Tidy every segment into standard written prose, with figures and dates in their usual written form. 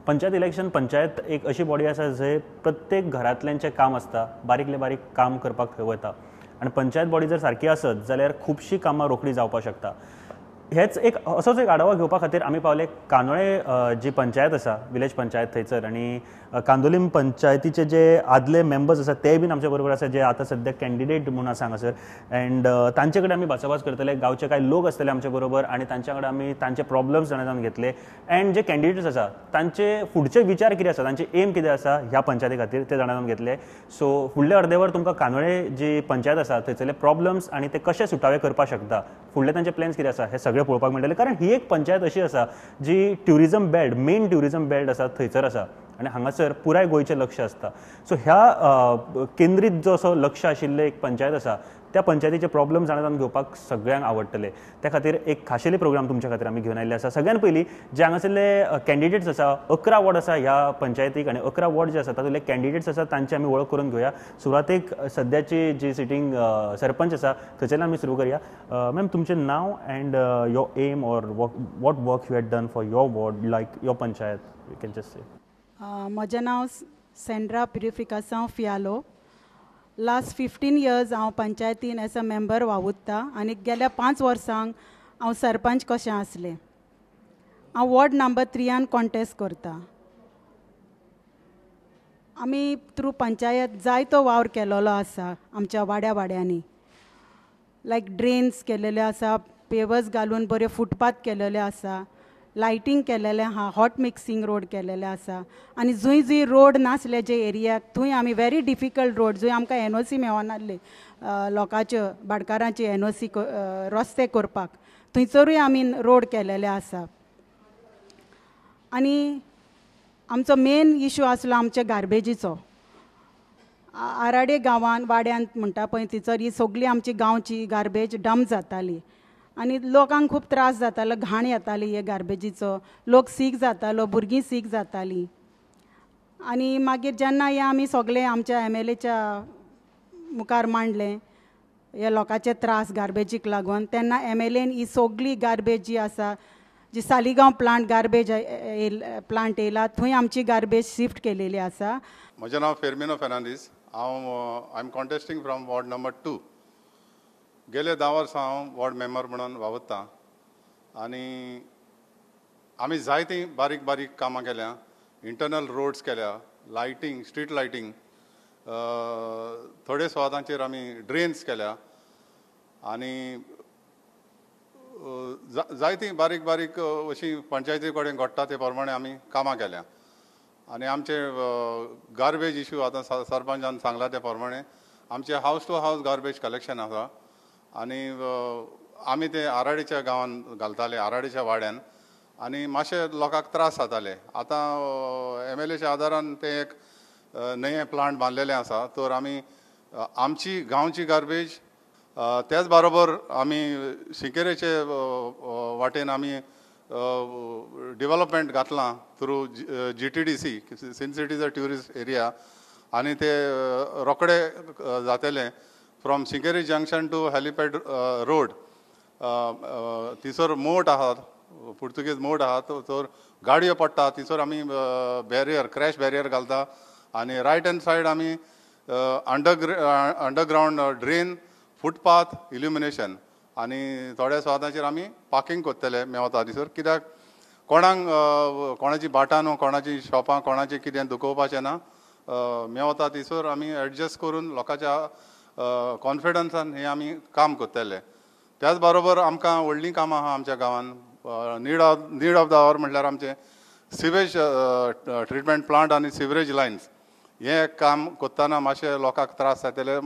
Panchayat election, panchayat एक अशी body आसा जंय प्रत्येक घरांतल्यांचें काम आसता, बारीकले बारीक काम करपाक थंय वता आनी पंचायत बॉडी जर सारकी आसत जाल्यार खुबशीं कामां रोखडी जावपाक शकता. हेच एक असोच एक आढावो घेवपा खातीर आमी पावले कांदोळे जी पंचायत आसा, विलेज पंचायत थंयसर, आनी कांदोलीम पंचायतीचे जे आदले मेंबर्स आसा ते बीन आमच्या बरोबर आसा, जे आतां सद्या कॅन्डिडेट म्हूण आसा हांगासर. एंड तांचे कडेन आमी भासाभास करतले. गांवचे कांय लोक आसतले आमचे बरोबर आनी तांच्या कडेन आमी तांचे प्रॉब्लम्स जाणा जावन घेतले एंड जे कॅन्डिडेट्स आसा तांचे फुडचे विचार कितें आसा, तांचे एम कितें आसा ह्या पंचायती खातीर ते जाणा जावन घेतले. सो फुडले अर्देवर तुमकां कांदोळे जी पंचायत आसा थंयसरले प्रॉब्लम्स आनी ते कशे सुटावे करपाक शकता, फुडले तांचे प्लॅन्स कितें आसा हे सगळें पळोवपाक मेळटलें. कारण ही एक पंचायत अशी आसा जी tourism belt, main tourism belt आसा थंयसर आसा आनी हांगासर पुराय गोंयचें लक्ष आसता. सो ह्या केंद्रीत जो असो लक्ष आशिल्लें एक पंचायत आसा त्या पंचायतीचे प्रॉब्लम जाणा जावन घेवपाक सगळ्यांक आवडटले. त्या खातीर एक खाशेली प्रोग्राम तुमच्या खातीर आमी घेवन आयिल्ले आसा. सगळ्यान पयलीं जे हांगासरले कॅन्डिडेट्स आसा, 11 वॉर्ड आसा ह्या पंचायतीक आनी 11 वॉर्ड जे आसा तातूंतले कॅन्डिडेट्स आसा तांची आमी वळख करून घेवया. सुरवातेक सद्याची जी सिटींग सरपंच आसा थंयच्यान आमी सुरू करया. मॅम, तुमचें नांव and your aim or what work you had done for your ward, like your panchayat, you can just say. म्हजें नांव सेंड्रा प्युरिफिकासांव फियालो. लास्ट 15 इयर्स हांव पंचायतीन एज अ मेंबर वावुरता आनी गेल्या 5 वर्सांक हांव सरपंच कशें आसलें. हांव वॉर्ड नंबर 3 कॉन्टेस्ट करता. आमी थ्रू पंचायत जायतो वावर केलेलो आसा आमच्या वाड्या वाड्यांनी, लायक ड्रेन्स केलेले आसा, पेवर्स घालून बरे फुटपाथ केलेले आसा, लायटींग केलेलें आहा, हॉट मिक्सिंग रोड केलेले आसा. आनी जंय जंय रोड नासले जे एरियाक थंय आमी व्हेरी डिफिकल्ट रोड जंय आमकां एनओसी मेळनासले लोकांच्यो भाटकारांची एनओसी रस्ते करपाक, थंयसरूय आमी रोड केलेले आसा. आनी आमचो मेन इशू आसलो आमच्या गार्बेजीचो. आराडे गांवान वाड्यांत म्हणटा पळय थंयसर ही सगळी आमची गांवची गार्बेज डंप जाताली आनी लोकांक खूब त्रास जातालो, घाण येताली हे गार्बेजीचो, लोक सीक जातालो, भुरगीं सीक जातालीं. आनी मागीर जेन्ना हें आमी सगळें आमच्या एमएलएच्या मुखार मांडलें हे लोकांचे त्रास गार्बेजीक लागून, तेन्ना एमएलएन ही सगळी गार्बेज जी आसा, जी सालिगांव प्लांट गार्बेज प्लांट येयला थंय आमची गार्बेज शिफ्ट केलेली आसा. म्हजें नांव फेर्मिनो फेर्नांडीस. हांव I am contesting from ward number 2. गेले 10 वर्सां हांव वॉर्ड मेंबर म्हणून वावुरतां आनी आमी जायतीं बारीक बारीक कामां केल्या, इंटरनल रोड्स केल्या, लायटींग, स्ट्रीट लायटींग, थोडे सुवातांचेर आमी ड्रेन्स केल्या आनी जायतीं बारीक बारीक अशीं पंचायती कडेन घडटा ते प्रमाणे आमी कामां केल्या. आनी आमचे गार्बेज इशू आतां सरपंचान सांगला ते प्रमाणे आमचे house to house garbage collection आसा आनी आमी ते आराडीच्या गांवान घालताले, आराडीच्या वाड्यान, आनी मातशे लोकांक त्रास जाताले. आतां एमएलएच्या आदारान तें एक नयें प्लांट बांदलेलें आसा, तर आमी आमची गांवची गार्बेज त्याच बरोबर आमी शिंकेरेचे वाटेन आमी डेव्हलपमेंट घातलां through GTDC, since it is a tourist area, आनी ते रोखडे जातले from Sinquerim junction to helipad road. थंयसर मोट आहा, पुर्तुगेज मोट आहा, तर गाडयो पडटा, थंयसर आमी बॅरियर, क्रॅश बॅरियर घालता आनी रायट हँड सायड आमी अंडरग्रावंड ड्रेन, फुटपाथ, इल्युमिनेशन आनी थोड्या सुवातांचेर आमी पार्कींग करतले मेवता थंयसर, कित्याक कोणाक कोणाची भाटां न्हू, कोणाची शॉपां, कोणाचें कितें दुखोवपाचें ना. मेवता थंयसर आमी एडजस्ट करून लोकांच्या कॉन्फिडन्सान हें आमी काम करतले. त्याच बरोबर आमकां व्हडलीं कामां आहा आमच्या गांवान. नीड ऑफ the our म्हणल्यार आमचें सिवेज ट्रिटमेंट प्लांट आनी सिवरेज लायन्स हें काम करतना मातशें लोकांक त्रास जातले,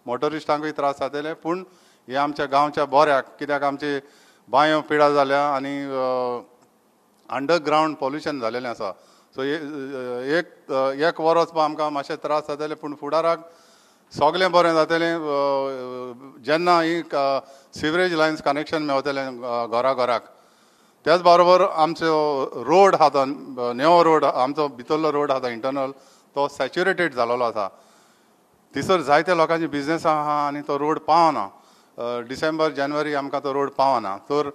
मोटरिस्टांकूय त्रास जातले, पूण हें आमच्या गांवच्या बऱ्याक, कित्याक आमची बांयो पिडा जाल्या आनी अंडरग्रावंड पोल्युशन जालेलें आसा. सो एक वर वचपा आमकां मातशें त्रास जातले, पूण फुडाराक सगळें बरें जातलें जेन्ना ही सिवरेज लायन्स कनेक्शन मेवतलें घरा घराक. त्याच बरोबर आमचो रोड आहा तो नेवो रोड, आमचो भितरलो रोड आहा तो इंटरनल, तो सॅच्युरेटेड जालेलो आसा. थंयसर जायते लोकांची बिजनेस आहा आनी तो रोड पावना. डिसेंबर जानेवारी आमकां तो रोड पावना, तर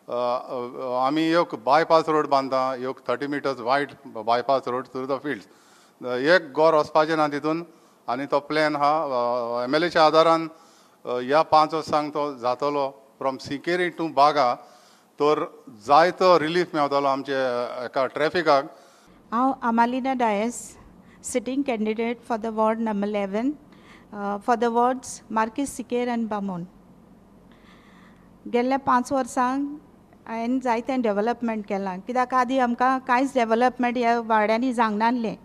आमी एक बायपास रोड बांदता, एक 30 meters wide bypass road through the fields, एक गोर वचपाचें ना तितून. आनी तो प्लॅन आहा एमएलएच्या आदारान ह्या 5 वर्सांक तो जातलो फ्रॉम सिकेरी टू बागा, तर जायतो रिलीफ मेवतलो आमचे एका ट्रॅफिकाक. हांव Amalina Dias, sitting candidate for the ward number 11 for the wards Marquis Siqueira आनी बामोन. गेल्ल्या 5 वर्सांक हांवें जायतें डेवलपमेंट केलां, कित्याक आदीं आमकां कांयच डेवलपमेंट ह्या वाड्यांनी जावंक नासलें.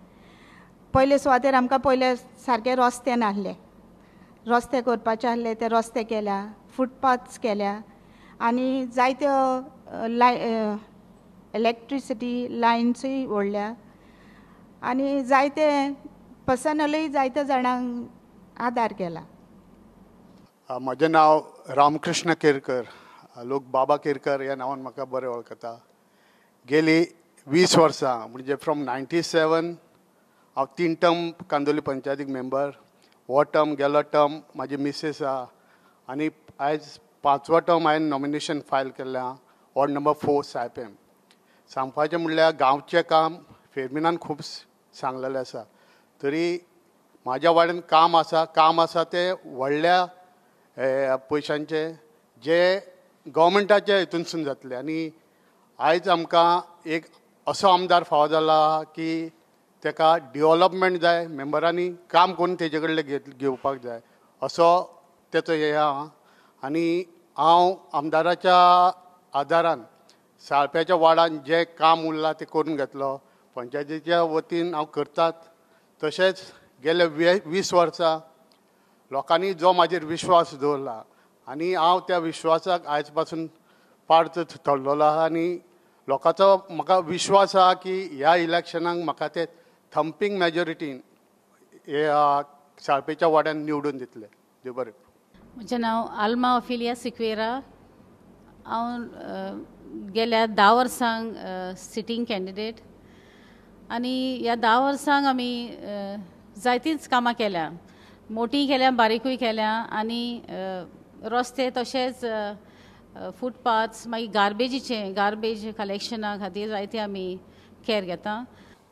पयले सुवातेर आमकां पयले सारके रस्ते नासले, रस्ते करपाचे आसले ते रस्ते केल्या, फुटपाथ्स केल्या आनी जायत्यो इलेक्ट्रिसिटी लायन्सूय ओडल्या आनी जायते पर्सनलूय जायत्या जाणांक आदार केला. म्हजें नांव रामकृष्ण केरकर, लोक बाबा केरकर ह्या नांवान म्हाका बरें वळखता. गेली 20 वर्सां म्हणजे फ्रॉम 97 हांव 3 टर्म कांदोली पंचायतीक मेंबर, हो टर्म गेलो टर्म म्हाजी मिसेस आहा आनी आयज 5वो टर्म हांवें नॉमिनेशन फायल केल्लें आहा वॉर्ड नंबर 4 सायपेम. सांगपाचें म्हणल्यार गांवचें काम फेर्मिनान खूब सांगलेलें आसा, तरी म्हाज्या वाड्यान काम आसा, काम आसा तें व्हडल्या पयशांचें जें गव्हर्मेंटाच्या हितूनसून जातलें. आनी आयज आमकां एक असो आमदार फावो जाला की तेका डेवलपमेंट जाय, मेंबरांनी काम करून तेजे कडले घेवपाक जाय असो तेचो हें आहा. आनी हांव आमदाराच्या आदारान साळप्याच्या वार्डान जें काम उरलां तें करून घेतलो, पंचायतीच्या वतीन हांव करतात. तशेंच गेले 20 वर्सां लोकांनी जो म्हाजेर विश्वास दवरला आनी हांव त्या विश्वासाक आयज पासून पार्थ ठरलेलो आहा आनी लोकांचो म्हाका विश्वास आहा की ह्या इलेक्शनाक म्हाका ते थंपींग मेजॉरिटीन ह्या साळपेच्या वाड्यान निवडून दितले. देव बरें. म्हजें नांव आल्मा ओफिलिया सिक्वेरा. हांव गेल्या 10 वर्सांक सिटींग कॅन्डिडेट आनी ह्या 10 वर्सांक आमी जायतींच कामां केल्या, मोटी केल्या, बारीकूय केल्या आनी रस्ते तशेंच फुटपाथ्स, मागीर गार्बेजीचें, गार्बेज कलेक्शना खातीर जायते आमी कॅर घेता.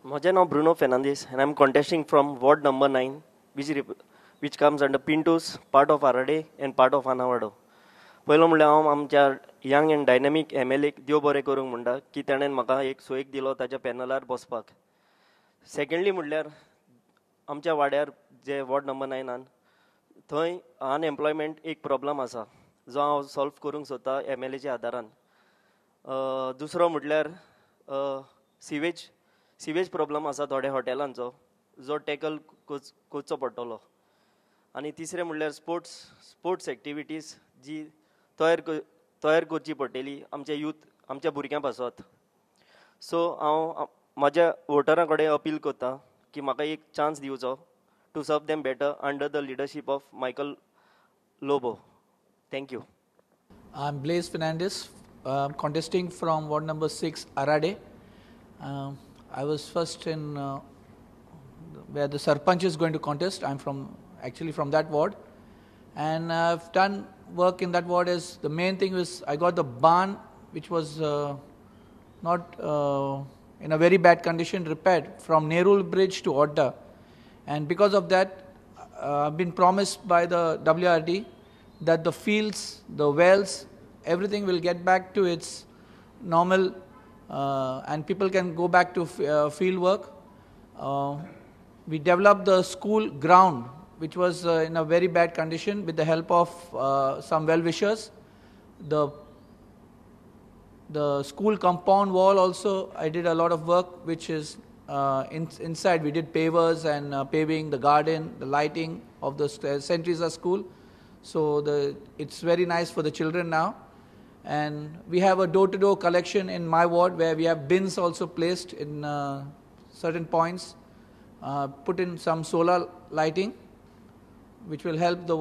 म्हजें नांव Bruno Fernandes and I am contesting from ward number 9 which comes under Pintos, part of Arade and part of Anavado. पयलो म्हणल्यार हांव आमच्या young and dynamic M L एक देव बरें करूंक म्हणटा की ताणें म्हाका एक सोयीक दिलो ताच्या पॅनलार बसपाक. सेकेंडली म्हणल्यार आमच्या वाड्यार जे वॉर्ड नंबर 9 थंय अनएम्प्लॉयमेंट एक प्रॉब्लम आसा जो हांव सॉल्व करूंक सोदता एम एल एच्या आदारान. दुसरो म्हटल्यार सिवेज प्रॉब्लम आसा थोड्या हॉटेलांचो जो टॅकल करचो पडटलो. आनी तिसरें म्हणल्यार स्पोर्ट्स एक्टिविटीज जी तयार करची पडटली आमच्या यूथ, आमच्या भुरग्यां पासत. सो हांव म्हाज्या वोटरां कडेन अपील करता की म्हाका एक चान्स दिवचो to serve them better under the leadership of Michael Lobo. Thank you. I am Blaise Fernandes, contesting from ward number 6 Arade. I was first in where the Sarpanch is going to contest. I'm actually from that ward, and I've done work in that ward. As the main thing was I got the barn, which was not in a very bad condition, repaired from Nerul Bridge to Odda, and because of that I've been promised by the WRD that the fields, the wells, everything will get back to its normal and people can go back to field work. We developed the school ground, which was in a very bad condition, with the help of some well-wishers. The school compound wall also, I did a lot of work, which is inside. We did pavers and paving, the garden, the lighting of the St. Teresa school. So it's very nice for the children now. And we have a door-to-door collection in my ward where we have bins also placed in certain points, put in some solar lighting, which will help the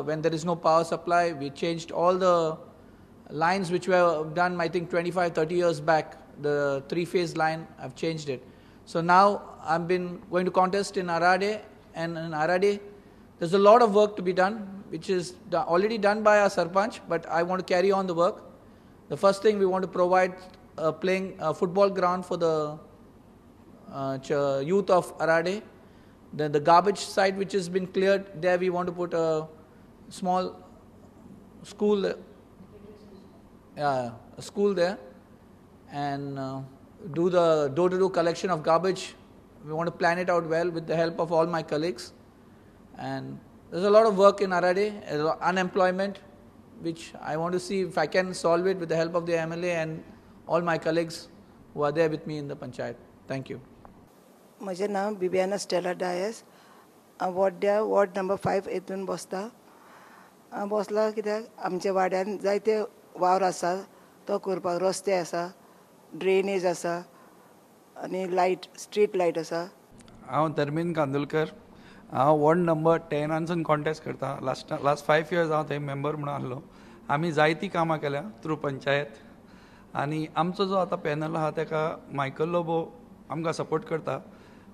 when there is no power supply. We changed all the lines which were done, I think, 25-30 years back. The three-phase line, I've changed it. So now I've been going to contest in Arade, and in Arade there's a lot of work to be done, which is already done by our Sarpanch, but I want to carry on the work. The first thing, we want to provide a playing a football ground for the youth of Arade. Then the garbage site which has been cleared, there we want to put a small school, a school there, and do the door-to-door collection of garbage. We want to plan it out well with the help of all my colleagues. And there's a lot of work in Arade, unemployment, which I want to see if I can solve it with the help of the MLA and all my colleagues who are there with me in the panchayat. Thank you. म्हजें नांव बिबियाना Stella Dias. हांव वॉड्ड्या ward number 5 हेतून बसता. हांव बसलां कित्याक आमच्या वाड्यान जायते वावर आसा तो करपाक, रस्ते आसा, ड्रेनेज आसा आनी लायट, स्ट्रीट लायट आसा. हांव धर्मेंद्र कांदोलकर, हांव वॉर्ड नंबर 10 कॉन्टेस्ट करता. लास्ट 5 इयर्स हांव थंय मेंबर म्हणून आसलो. आमी जायतीं कामां केल्या थ्रू पंचायत, आनी आमचो जो आतां पॅनल आहा तेका मायकल लोबो आमकां सपोर्ट करता.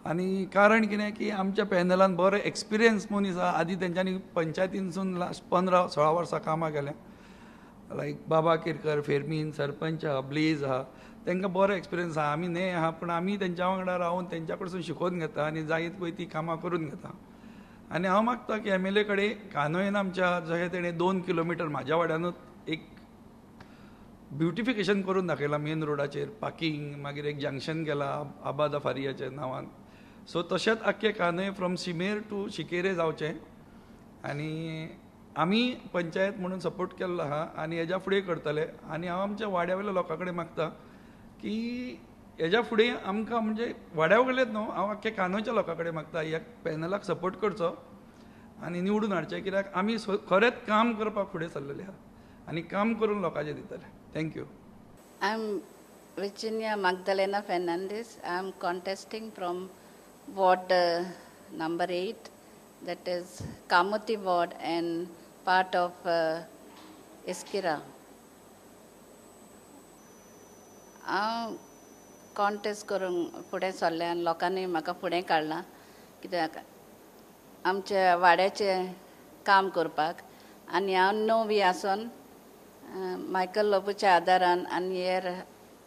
आनी कारण कितें की आमच्या पॅनलान बरो एक्सपिरियन्स मनीस आहा. आदी तेंच्यांनी पंचायतीनसून लास्ट 15-16 वर्सां कामां केल्या, लायक बाबा केरकर, फेर्मीन सरपंच आहा, ब्लेज आहा, तांकां बरो एक्सपिरियन्स आहा. आमी न्हय आहा पूण आमी तेंच्या वांगडा रावन तेंच्या कडसून शिकोवन घेता आनी जायत पळय ती कामां करून घेता. आनी हांव मागता की एम एल ए कडेन कानोयन आमच्या जशें तेणें 2 किलोमिटर म्हाज्या वाड्यानूच एक ब्युटिफिकेशन करून दाखयलां मेन रोडाचेर, पार्किंग, मागीर एक जंक्शन केलां आबादा फारियाच्या नांवान. सो तशेंच आख्खें कानय फ्रॉम सिमेर टू शिकेरे जावचें आनी आमी पंचायत म्हणून सपोर्ट केल्लो आहा आनी हेज्या फुडें करतले. आनी हांव आमच्या वाड्या वयल्या लोकां कडेन मागता की हेज्या फुडें आमकां म्हणजे वाड्या वयलेच न्हू, हांव आख्ख्या कानोच्या लोकां कडेन मागता ह्या पॅनलाक सपोर्ट करचो आनी निवडून हाडचें, कित्याक आमी खरेंच काम करपाक फुडें सरलेले आहा आनी काम करून लोकांचें दितले. Thank you. I am Virginia Magdalena Fernandes. I am contesting from ward number 8, that is Kamoti ward and part of Iskira. हांव कॉन्टेस्ट करूंक फुडें सरलें आनी लोकांनी म्हाका फुडें काडलां कित्याक आमच्या वाड्याचें काम करपाक. आनी हांव नवी आसून मायकल लोबोच्या आदारान आनी हेर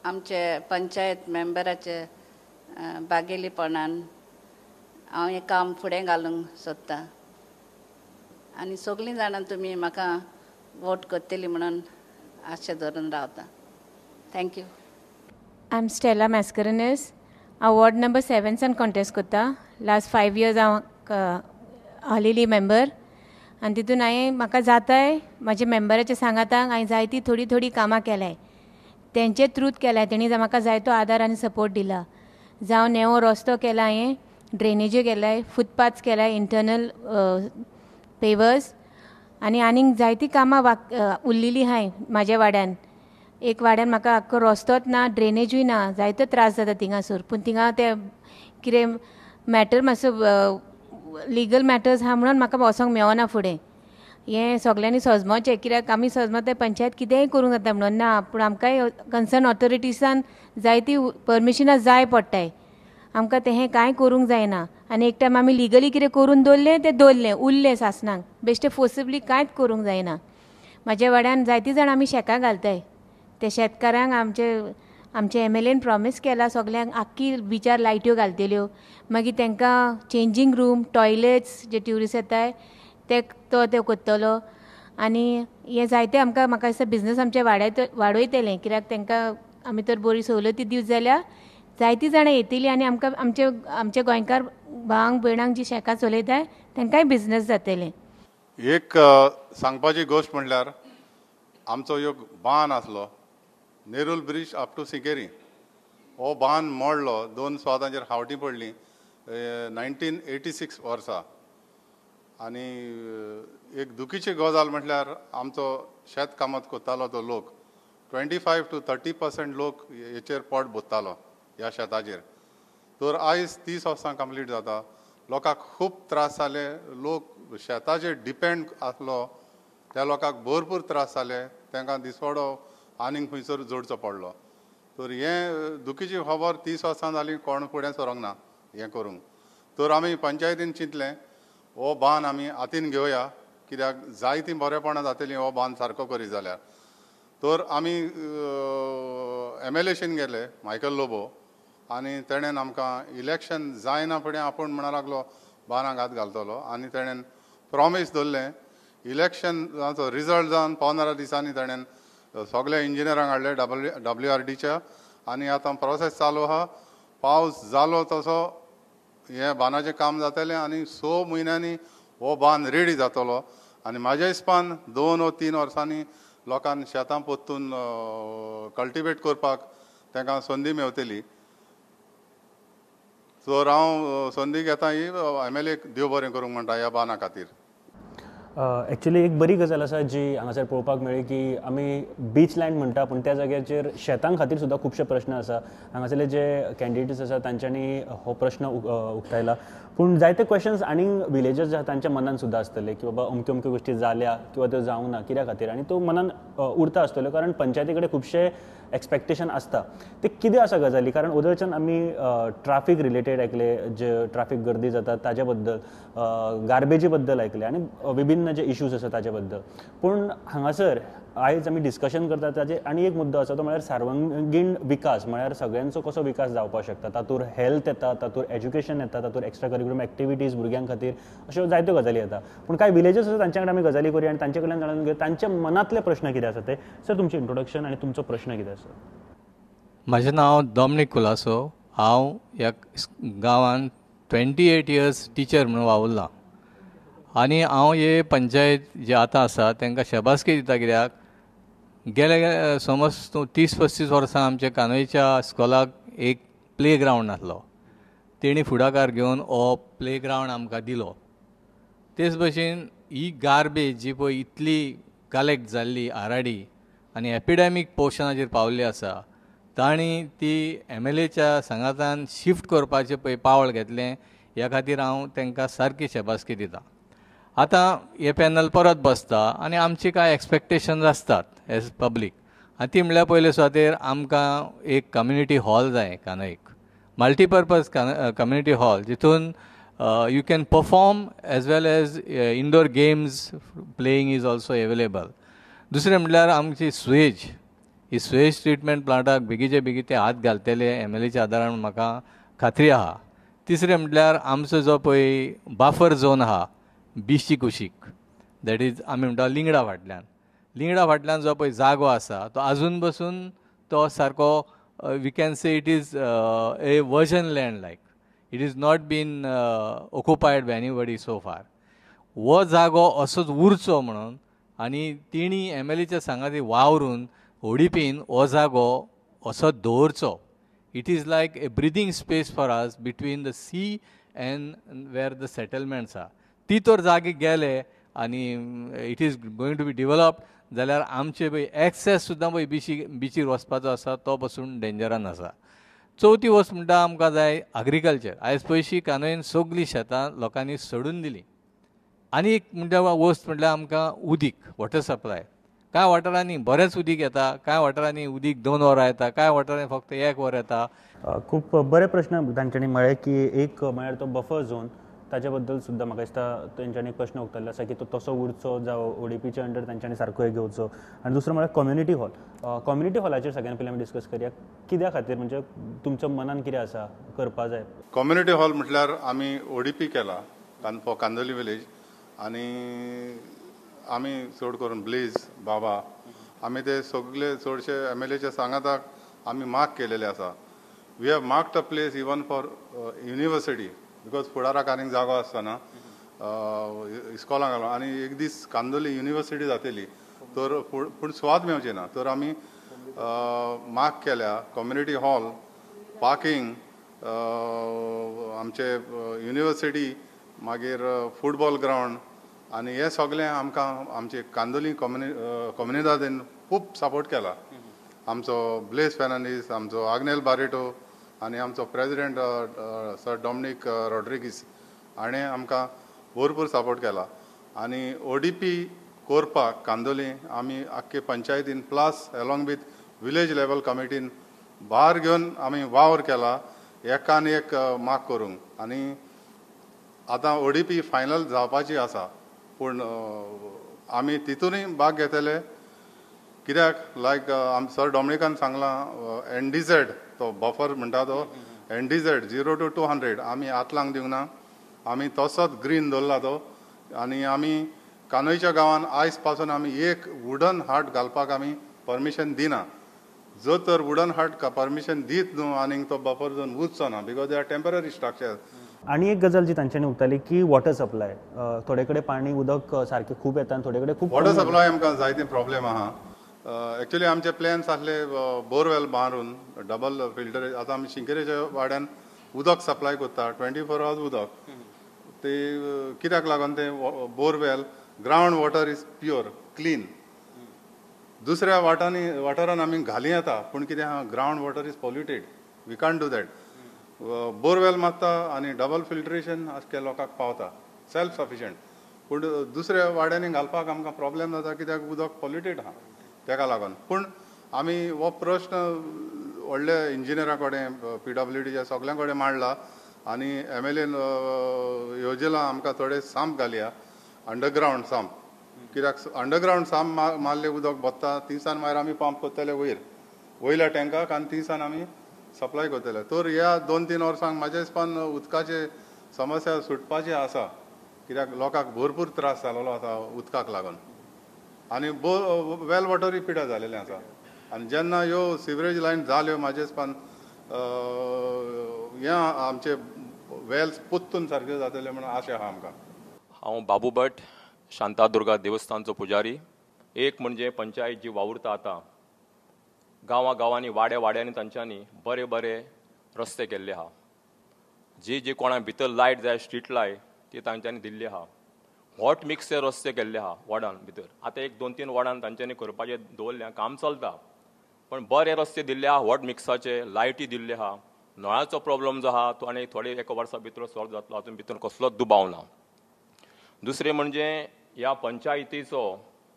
आमचे पंचायत मेंबराचे बागेलीपणान हांव हें काम फुडें घालूंक सोदतां. आनी सगळीं जाणां तुमी म्हाका वोट करतली म्हणून आशा धरून रावता. Thank you. I am Stella Mascarenhas. हांव वॉर्ड नंबर 7 कॉन्टेस्ट करता. लास्ट 5 इयर्स हांव आलेली मेंबर आनी तितून हांवें म्हाका जाताय म्हाज्या मेंबराच्या सांगाताक हांवें जायती थोडी थोडी कामां केल्याय, तेंचे थ्रूत केल्याय. तेणी म्हाका जायतो आदार आनी सपोर्ट दिला. जावं नेवो रस्तो केला हांवें, ड्रेनेज्यो केल्याय, फुटपाथ्स केल्याय, इंटरनल पेवर्स आनी आनीक जायतीं कामां उरलेलीं आहाय म्हाज्या वाड्यान. एक वाड्यान म्हाका आख्खो रस्तोच ना, ड्रेनेजूय ना, जायतो त्रास जाता थिंगासर. पूण थिंगा ते कितें मॅटर मातसो लिगल मॅटर्स आहा म्हणून म्हाका वचोंक मेळना फुडें. हें सगल्यांनी सजमोचें, कित्याक आमी सजमता पंचायत कितेंय करूंक जाता म्हणून ना, पूण आमकांय कन्सर्न ऑथॉरिटीसान जायतीं परमिशनां जाय पडटाय. आमकां तें हें कांय करूंक जायना. आनी एक टायम आमी लिगली कितें करून दवरलें तें दवरलें उरलें सासणाक, बेश्टें फोर्सिबली कांयच करूंक जायना. म्हाज्या वाड्यान जायतीं जाणां आमी शेकां घालताय. ते शेतकारांक आमचे आमचे एम एल एन प्रॉमीस केला सगल्यांक आख्खी बिचार लायट्यो घालतल्यो, मागीर तांकां चेंजींग रूम, टॉयलेट्स जे ट्युरिस्ट येताय ते तो ते करतलो. आनी हें जायते आमकां म्हाका दिसता बिजनस आमचे वाडयतलें, कित्याक तांकां आमी तर बरी सवलती दिवत जाल्यार जायतीं जाणां येतलीं आनी आमकां आमचे आमचे गोंयकार भावांक भयणांक जी शेकां चलयताय तांकांय बिजनस जातलें. एक सांगपाची गोश्ट म्हणल्यार आमचो एक बांद आसलो Nerul bridge up to Sinquerim, हो बांद मोडलो, 2 सुवातांचेर हावटी पडली 1986 वर्सा. आनी एक दुखीची गजाल म्हटल्यार आमचो शेत कामत करतालो तो लोक 25 to 30% लोक हेचेर पोट भरतालो ह्या शेताचेर. तर आयज 30 वर्सां कंप्लीट जाता, लोकांक खूब त्रास जाले, लोक शेताचेर डिपेंड आसलो त्या लोकांक भरपूर त्रास जाले, तांकां दिसवडो आनीक खंयसर जोडचो पडलो. तर हें दुखीची खबर 30 वर्सां जाली, कोण फुडें सरोंक ना हें करूंक. तर आमी पंचायतीन चिंतलें हो बांद आमी हातीन घेवया, कित्याक जायतीं बरेपणां जातलीं हो बांद सारको करीत जाल्यार. तर आमी एम एल एशीन गेले, मायकल लोबो, आनी तेणेन आमकां इलेक्शन जायना फुडें आपूण म्हणा लागलो बानाक हात घालतलो आनी तेणेन प्रॉमीस दवरलें. इलेक्शनाचो रिजल्ट जावन 15 दिसांनी तेणेन सगळे इंजिनियरांक हाडले डब्ल्यू आर डीच्या आनी आतां प्रोसेस चालू आहा. पावस जालो तसो हें बांदाचें काम जातलें आनी 6 म्हयन्यांनी हो बांद रेडी जातलो आनी म्हाज्या हिसपान 2 वा 3 वर्सांनी लोकांक शेतां परतून कल्टिवेट करपाक तांकां संदी मेवतली. सो हांव संदी घेता ही, एम एल एक देव बरें करूंक म्हणटा ह्या बांदा खातीर. एक्चुली एक बरी गजाल आसा जी हांगासर पळोवपाक मेळ्ळी की आमी बीच लँड म्हणटा, पूण त्या जाग्याचेर शेतां खातीर सुद्दां खुबशे प्रश्न आसा. हांगासरले जे कॅन्डिडेट्स आसा तांच्यांनी हो प्रश्न उक्तायला, पूण जायते क्वेश्चन्स आनी विलेजर्स जे आसा तांच्या मनान सुद्दां आसतले की बाबा अमक्यो अमक्यो गोश्टी जाल्या किंवा त्यो जावंक ना, कित्या खातीर, आनी त्यो मनान उरता आसतल्यो, कारण पंचायती कडेन खुबशे एक्सपेक्टेशन आसता. ते कितें आसा गजाली? कारण ओदरच्यान आमी ट्राफीक रिलेटेड आयकले, जे ट्राफीक गर्दी जाता ताजे बद्दल, गार्बेजी बद्दल आयकले आनी विभिन्न जे इश्यूज आसा ताजे बद्दल. पूण हांगासर आयज आमी डिस्कशन करता ताजे आनी एक मुद्दो आसा, तो म्हळ्यार सर्वांगीण विकास, म्हळ्यार सगळ्यांचो कसो विकास जावपाक शकता. तातूंत हेल्थ येता, तातूंत एज्युकेशन येता, तातूंत एक्स्ट्रा करिक्युलम एक्टिविटीज भुरग्यां खातीर, अश्यो जायत्यो गजाली येता. पूण कांय विलेजर्स आसा तांच्या कडेन आमी गजाली करुया आनी तांचे कडल्यान जाणून घेवया तांच्या मनांतले प्रश्न कितें आसा ते. सर, तुमचें इंट्रोडक्शन आनी तुमचो प्रश्न कितें आसा? म्हजें नांव डॉमनीक कुलासो. हांव ह्या गांवांत 28 इयर्स टिचर म्हणून वावुरलां आनी हांव हे पंचायत जे आतां आसा तांकां शाबासकी दिता, कित्याक गेले समज तूं 30-35 वर्सां आमच्या कानोयच्या स्कुलाक एक प्ले ग्रावंड नासलो. तेणी फुडाकार घेवन हो प्ले ग्रावंड आमकां दिलो. तेच भशेन ही गार्बेज जी पळय इतली कलेक्ट जाल्ली आराडी आनी एपिडेमीक पोर्शनाचेर पावल्ली आसा, तांणी ती एम एल एच्या सांगातान शिफ्ट करपाचें पळय पावल घेतलें, ह्या खातीर हांव तांकां सारकी शाबासकी दिता. आतां हे पॅनल परत बसता आनी आमची कांय एक्सपेक्टेशन्स आसतात एज पब्लीक, आनी ती म्हणल्यार पयले सुवातेर आमकां एक कम्युनिटी हॉल जाय कानयक, मल्टीपर्पज कम्युनिटी हॉल, जितून you can perform as well as indoor games playing is also available. दुसरें म्हटल्यार आमची सुएज, ही सुएज ट्रिटमेंट प्लांटाक बेगीचे बेगीन ते हात घालतले एम एल एच्या आदारान, म्हाका खात्री आहा. तिसरें म्हटल्यार आमचो जो पळय बाफर झोन आहा बिशी कुशीक, that is आमी म्हणटा लिंगडा फाटल्यान, लिंगडा फाटल्यान जो पळय जागो आसा तो आजून बसून तो सारको, we can say it is a virgin land, like it is not been occupied by anybody so far. हो जागो असोच उरचो म्हणून आनी तेणी एम एल एच्या सांगाती वावरून ओडीपीन हो जागो असोच दवरचो. It is like a breathing space for us between the sea and where the settlements आहा. ती तर जागे गेले आनी it is going to be developed जाल्यार आमचे पळय एक्सेस सुद्दां पळय बिचीर वचपाचो आसा तो पसून डेंजरान आसा. चवथी वस्त म्हणटा आमकां जाय अग्रिकल्चर. आयज पयशी कानोयन सगळीं शेतां लोकांनी सोडून दिलीं. आनी एक म्हणटा वस्त म्हटल्यार आमकां उदीक, वॉटर सप्लाय. कांय वाठारांनी बरेंच उदीक येता, कांय वाठारांनी उदीक 2 वरां येता, कांय वाठारांनी फक्त एक वर येता. खूब बरे प्रश्न तांच्यांनी म्हळे की एक म्हळ्यार तो बफर झोन, ताच्या बद्दल सुद्दां म्हाका दिसता तेंच्यांनी प्रश्न उक्तायल्लो आसा की तो तसो उरचो जावं ओडीपीच्या अंडर तांच्यांनी सारको हे घेवचो. आनी दुसरो म्हळ्यार कम्युनिटी हॉल. कम्युनिटी हॉलाचेर सगळ्यान पयलीं आमी डिस्कस करया. कित्या खातीर, म्हणजे तुमच्या मनान कितें आसा करपा जाय? कम्युनिटी हॉल म्हटल्यार आमी ओडीपी केला फॉर कांदोली विलेज आनी आमी चड करून ब्लेज बाबा आमी ते सगळे चडशे एम एल एच्या सांगाताक आमी मार्क केलेले आसा. We have marked a place even for university, because फुडाराक आनीक जागो आसतना इस्कॉलां घालून आनी एक दीस कांदोली युनिवर्सिटी जातली तर पूण सुवात मेवची ना. तर आमी मार्क केल्या कम्युनिटी हॉल, पार्किंग, आमचे युनिवर्सिटी, मागीर फुटबॉल ग्रावंड आनी हें सगळें आमकां आमचे कांदोली कम्युनिदादीन खूब सपोर्ट केला. आमचो ब्लेस फेर्नांडीस, आमचो आग्नेल बारेटो आनी आमचो प्रेजिडेंट सर डॉमनीक रॉड्रिगीस हाणें आमकां भरपूर सपोर्ट केला. आनी ओडीपी करपाक कांदोली आमी आख्खे पंचायतीन plus along with village level कमिटीन भार घेवन आमी वावर केला एकान एक मार्क करूंक. आनी आतां ओडीपी फायनल जावपाची आसा, पूण आमी तितूनय भाग घेतले. कित्याक लायक आम सर डॉमिनिकान सांगलां, एन डी झेड तो बफर म्हणटा तो N D Z 0 to 200 आमी आतलांक दिवंक ना, आमी तसोच ग्रीन दवरला तो. आनी आमी कानोयच्या गांवान आयज पासून आमी एक वुडन हाट घालपाक आमी परमिशन दिना. जर तर वुडन हाट परमिशन दीत न्हू आनीक तो बफर झोन उरचो ना, because they are temporary structure. आनी एक गजाल जी तांच्यांनी उगताली की वॉटर सप्लाय, थोडे कडेन पाणी उदक सारकें खूब येता आनी थोडे कडेन खूब वॉटर सप्लाय आमकां जायते प्रॉब्लेम आहा. एक्चुअली आमचे प्लॅन्स आसले बोरवेल मारून डबल फिल्टर. आतां आमी शिंकेरेच्या वाड्यान उदक सप्लाय करता 24 आवर्स उदक. ते कित्याक लागून ते borewell ground water is pure clean. दुसऱ्या वाटांनी वाठारान आमी घाली येता, पूण कितें आहा ground water is polluted, we can't do that. Borewell मारता आनी डबल फिल्ट्रेशन आसके लोकांक पावता, सेल्फ सफिशंट. पूण दुसऱ्या वाड्यांनी घालपाक आमकां प्रॉब्लेम जाता कित्याक उदक पॉल्युटेड आहा तेका लागून. पूण आमी हो प्रश्न व्हडल्या इंजिनियरा कडेन, PWDच्या सगल्यां कडेन मांडला आनी MLAन येवजलां आमकां थोडे सांप घालया, अंडरग्रावंड सांप. कित्याक अंडरग्रावंड सांप मारले उदक भरता, थिंगसान मागीर आमी पंप करतले वयर वयल्या टँकाक आनी थिंगसान आमी सप्लाय करतले. तर ह्या 2-3 वर्सांक म्हाज्या हिसपान उदकाचे समस्या सुटपाची आसा, कित्याक लोकांक भरपूर त्रास जालेलो आसा उदकाक लागून. आनी वेल वॉटरूय पिड्यार जालेलें आसा. आनी जेन्ना ह्यो सिवरेज लायन जाल्यो म्हाज्या हिसपान हें आमचे वेल्स पोत्तून सारक्यो जातले म्हणून आशा आहा आमकां. हांव बाबू भट, शांतादुर्गा देवस्थानचो पुजारी. एक म्हणजे पंचायत जी वावुरता आतां गांवां गांवांनी वाड्या वाड्यांनी तांच्यांनी बरे बरे रस्ते केल्ले आहा. जी जी कोणा भितर लायट जाय स्ट्रीट लायट ती तांच्यांनी दिल्ली आहा. हॉट मिक्सचे रस्ते केल्ले आहा वॉर्डान भितर. आतां 1, 2, 3 वॉर्डान तांच्यांनी करपाचें दवरलें, काम चलता, पण बरे रस्ते दिल्ले आहा, हॉट मिक्साचे लायटी दिल्ले आहा. नळाचो प्रॉब्लम जो आहा तो आनी थोडे एका वर्सा भितर सॉल्व जातलो, हातूंत भितर कसलोच दुबाव ना. दुसरें म्हणजे ह्या पंचायतीचो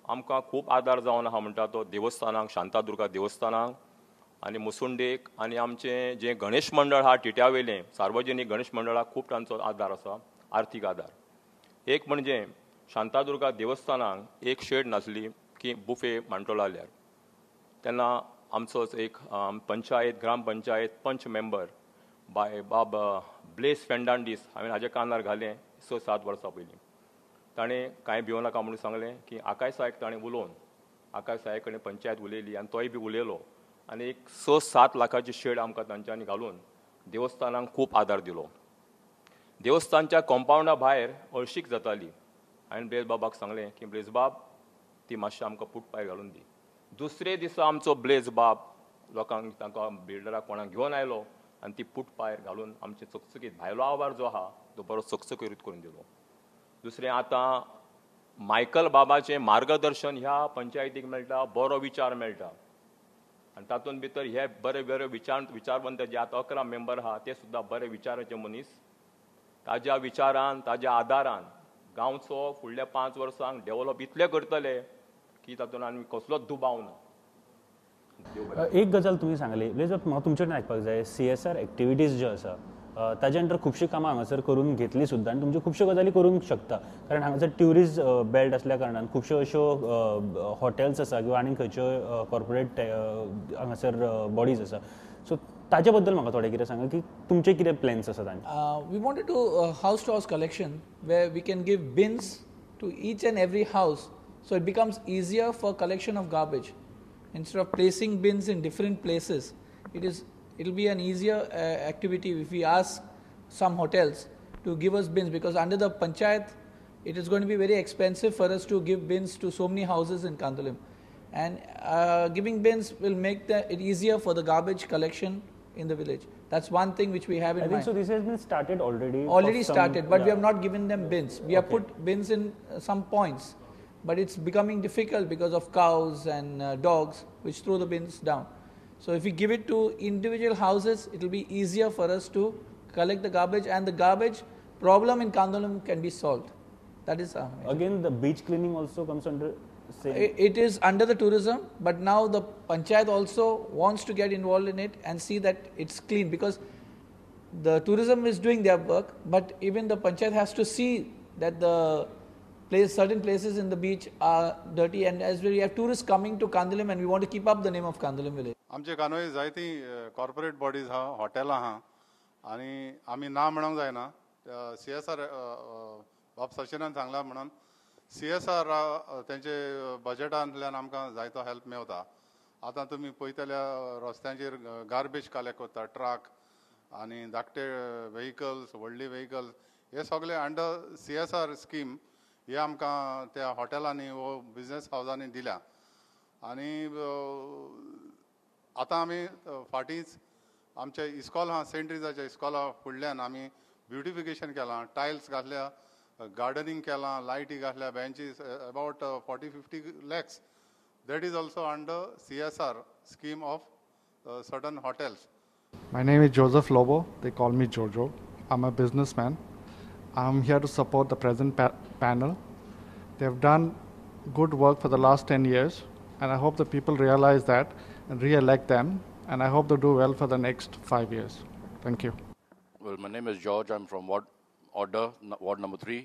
आमकां खूब आदार जावन आहा म्हणटा तो देवस्थानाक, शांतादुर्गा देवस्थानाक आनी मुसुंडेक आनी आमचें जें गणेश मंडळ आहा टिट्यावेलें सार्वजनीक गणेश मंडळाक खूब तांचो आदार आसा, आर्थीक आदार. एक म्हणजे शांतादुर्गा देवस्थानाक एक शेड नासली की बुफे मांडटलो जाल्यार तेन्ना आमचोच एक पंचायत ग्रामपंचायत पंच मेंबर बाय बाब ब्लेस फेर्नांडीस हांवें हाज्या कानार घालें 6-7 वर्सां पयलीं. ताणें कांय भिवो नाका म्हणून सांगलें की आकाश साहेब ताणें उलोवन आकाश साहेब कडेन पंचायत उलयली आनी तोय बी उलयलो आनी एक 6-7 लाखाची शेड आमकां तांच्यांनी घालून देवस्थानाक खूब आदार दिलो. देवस्थानच्या कॉम्पावंडा भायर हळशीक जाताली. हांवें ब्लेस बाबाक सांगलें की ब्लेस बाब ती मातशें आमकां फुटपाय घालून दी. दुसरे दिसा आमचो ब्लेस बाब लोकांक तांकां बिल्डराक कोणाक घेवन आयलो आनी ती फुटपायर घालून आमचे चकचकीत भायलो आवार जो आहा तो बरो चकचकीत करून दिलो. दुसरें आतां मायकल बाबाचें मार्गदर्शन ह्या पंचायतीक मेळटा, बरो विचार मेळटा आनी तातूंत भितर हे बरे बरे विचारवंत जे आतां 11 मेंबर आहा ते सुद्दां बरे विचाराचे मनीस. ताज्या विचारान ताज्या आदारान गांवचो फुडल्या 5 वर्सांक डेवलप इतले करतले की तातूंत आनी कसलोच दुबाव ना. एक गजाल तुमी सांगली म्हाका तुमचे कडेन आयकपाक जाय, CSR activities ज्यो आसा ताजे अंडर खुबशीं कामां हांगासर करून घेतली सुद्दां आनी तुमच्यो खुबश्यो गजाली करूंक शकता, कारण हांगासर ट्युरिस्ट बेल्ट आसल्या कारणान खुबश्यो अश्यो हॉटेल्स आसा किंवा आनी खंयच्यो कॉर्पोरेट हांगासर बॉडीज आसा. सो ताजे बद्दल म्हाका थोडें कितें सांगा की तुमचे कितें प्लॅन्स आसात. We wanted to house to house collection where we can give bins to each and every house, so it becomes easier for collection of garbage. Instead of placing bins in different places, it will be an easier activity if we ask some hotels to give us bins, because under the panchayat it is going to be very expensive for us to give bins to so many houses in Candolim, and giving bins will make it easier for the garbage collection in the village. That's one thing which we have in mind. I think so this has been started already. Already started, but we have not given them bins. We have put bins in some points, but it's becoming difficult because of cows and dogs which throw the bins down. So if we give it to individual houses, it will be easier for us to collect the garbage, and the garbage problem in Candolim can be solved. That is our major. Again, the beach cleaning also comes under same. It is under the tourism, but now the panchayat also wants to get involved in it and see that it's clean, because the tourism is doing their work, but even the panchayat has to see that the Certain places in the beach are dirty, and as we have tourists coming to Candolim, and we want to keep up the name of Candolim village. आमचे कानोळी जायती corporate bodies आहा, हॉटेलां आहा आनी आमी ना म्हणूंक जायना. CSR बाब सचिनान सांगला म्हणून CSR तेंचे बजेटांतल्यान आमकां जायतो हेल्प मेवता. आतां तुमी पळयतल्या रस्त्यांचेर गार्बेज कलेक्ट करता, ट्रक आनी धाकटे वेहिकल्स, व्हडली वेहिकल्स, हे सगळे अंडर CSR scheme हे आमकां त्या हॉटेलांनी वो बिजनेस हावजांनी दिल्या. आनी आतां आमी फाटींच आमचे इस्कॉल आहा, सेंट रिजाच्या इस्कॉला फुडल्यान आमी ब्युटिफिकेशन केलां, टायल्स घातल्या, गार्डनिंग केलां, लायटी घातल्या, benches, about 40-50 lakhs. That is also under CSR scheme of certain hotels. My name is Joseph Lobo. They call me Jojo. I'm a businessman. I'm here to support the present panel. They've done good work for the last 10 years, and I hope the people realize that and re-elect them, and I hope they do well for the next 5 years. Thank you. Well, my name is George. I'm from Ward number 3.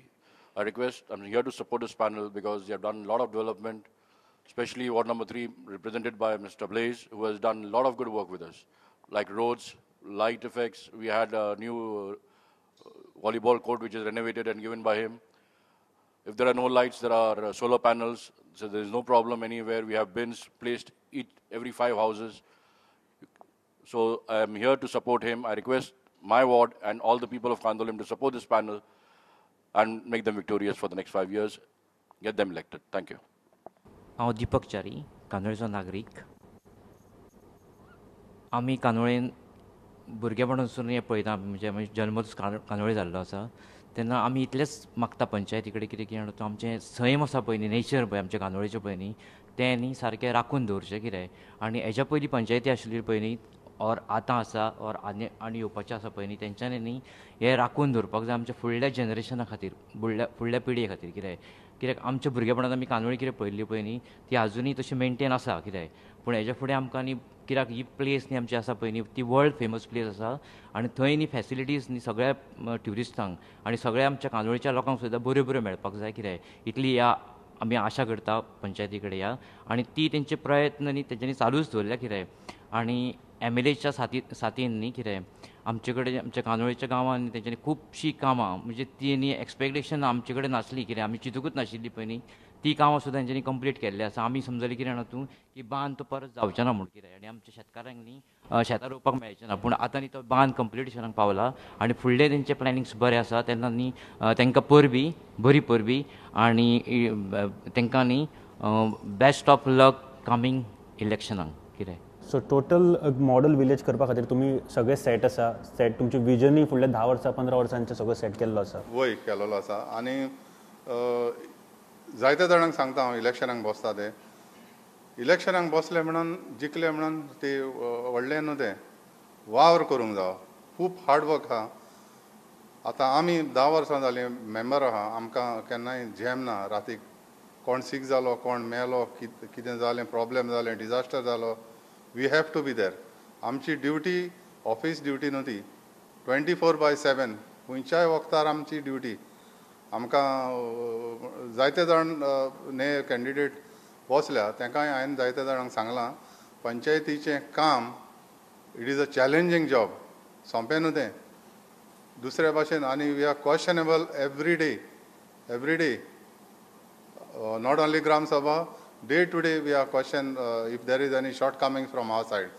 I'm here to support this panel because they have done a lot of development, especially Ward number 3, represented by Mr. Blaze, who has done a lot of good work with us, like roads, light effects. We had a new volleyball court which is renovated and given by him. If there are no lights, there are solar panels, so there is no problem anywhere. We have bins placed every 5 houses. So I am here to support him. I request my ward and all the people of Candolim to support this panel and make them victorious for the next 5 years. Get them elected. Thank you. हांव दीपक च्यारी, कांदोळेचो नागरीक. आमी कांदोळेन भुरगेपणासून हें पळयता, म्हणजे आमी जल्मच कांदोळे जाल्लो आसा. तेन्ना आमी इतलेंच मागता पंचायती कडेन कितें की तो आमचें सैम आसा पळय न्ही, नेचर पळय आमच्या कांदोळेचें पळय न्ही, तें न्ही सारकें राखून दवरचें कितें. आनी हेज्या पयलीं पंचायती आशिल्ली पळय न्ही, ऑर आतां आसा ऑर आनी आनी येवपाचें आसा पळय न्ही, तेंच्यांनी न्ही हें राखून दवरपाक जाय आमच्या फुडल्या जनरेशना खातीर, फुडल्या पिळगे खातीर कितें. कित्याक आमच्या भुरगेपणांत आमी कांदोळी कितें पळयल्ली पळय न्ही, ती आजुनूय तशी मेनटेन आसा कितें. पूण हेज्या फुडें आमकां न्ही कित्याक ही प्लेस न्ही आमची आसा पळय न्ही, ती वर्ल्ड फेमस प्लेस आसा आनी थंय न्ही फॅसिलिटीज न्ही सगळ्या ट्युरिस्टांक आनी सगळ्या आमच्या कांदोळीच्या लोकांक सुद्दां बऱ्यो बऱ्यो मेळपाक जाय कितें. इतली ह्या आमी आशा करता पंचायती कडेन ह्या, आनी ती तेंचे प्रयत्न न्ही तेंच्यांनी चालूच दवरल्या कितें. आनी MLAच्या साथीन न्ही कितें आमचे कडेन आमच्या कांदोळेच्या गांवांत तेंच्यांनी खुबशीं कामां, म्हणजे ती न्ही एक्सपेक्टेशन आमचे कडेन नासली कितें, आमी चिंतूकच नाशिल्ली पळय न्ही, ती कामां सुद्दां तेंच्यांनी कंप्लीट केल्ली आसा. आमी समजली कितें जाणा तूं की बांद तो परत जावचें ना म्हूण कितें, आनी आमच्या शेतकारांक न्ही शेतां रोवपाक मेळचें ना, पूण आतां न्ही तो बांद कंप्लिशनाक पावला आनी फुडले तेंचे प्लॅनिंग्स बरे आसा. तेन्ना न्ही तांकां परबी, बरी परबी, आनी तांकां न्ही बेस्ट ऑफ लक कमींग इलेक्शनाक कितें. सो टोटल मॉडल विलेज करपा खातीर तुमी सगळे सेट आसा, सेट तुमचे विजनूय फुडल्या 10 वर्सां 15 वर्सांचें सगळें सेट केल्लो आसा. वय केलेलो आसा. आनी जायत्या जाणांक सांगता हांव, इलेक्शनाक बसता ते इलेक्शनाक बसले म्हणून जिखले म्हणून ते व्हडलें न्हू, तें वावर करूंक जावो, खूब हार्डवर्क आहा. आतां आमी 10 वर्सां जालीं मेंबर आहा, आमकां केन्नाय झेम ना. रातीक कोण सीक जालो, कोण मेलो, कितें जालें, प्रॉब्लेम जालें, डिजास्टर जालो, we have to be there. आमची ड्युटी ऑफिस ड्युटी न्हू ती, 24/7 खंयच्याय वखतार आमची ड्युटी. आमकां जायते जाण ने कॅन्डिडेट बसल्या तांकांय हांवें जायते जाणांक सांगलां, पंचायतीचें काम it is a challenging job, सोंपें न्हू तें. दुसऱ्या भाशेन आनी we are questionable every day, every day, not only Gram Sabha, day to day we are question if there is any shortcoming from our side.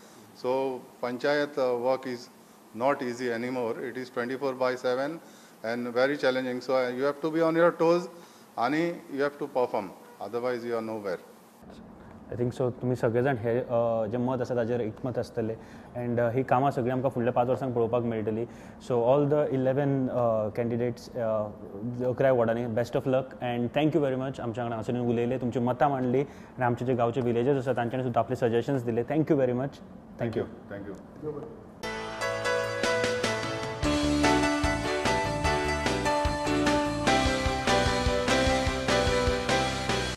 So panchayat work is not easy anymore. It is 24/7 and very challenging. So you have to be on your toes and you have to perform, otherwise you are nowhere. I think so तुमी सगळे जाण हे जे मत आसा ताजेर एकमत आसतले and he कामां सगळीं आमकां फुडल्या 5 वर्सांक पळोवपाक मेळटली. So all the 11 candidates 11 वॉर्डांनी best of luck and thank you very much. आमच्या वांगडा हांगासर उलयले, तुमची मतां मांडली आनी आमचे जे गांवचे विलेजर्स आसा तांच्यांनी सुद्दां आपले सजेशन्स दिले. Thank you very much. Thank you. Thank you.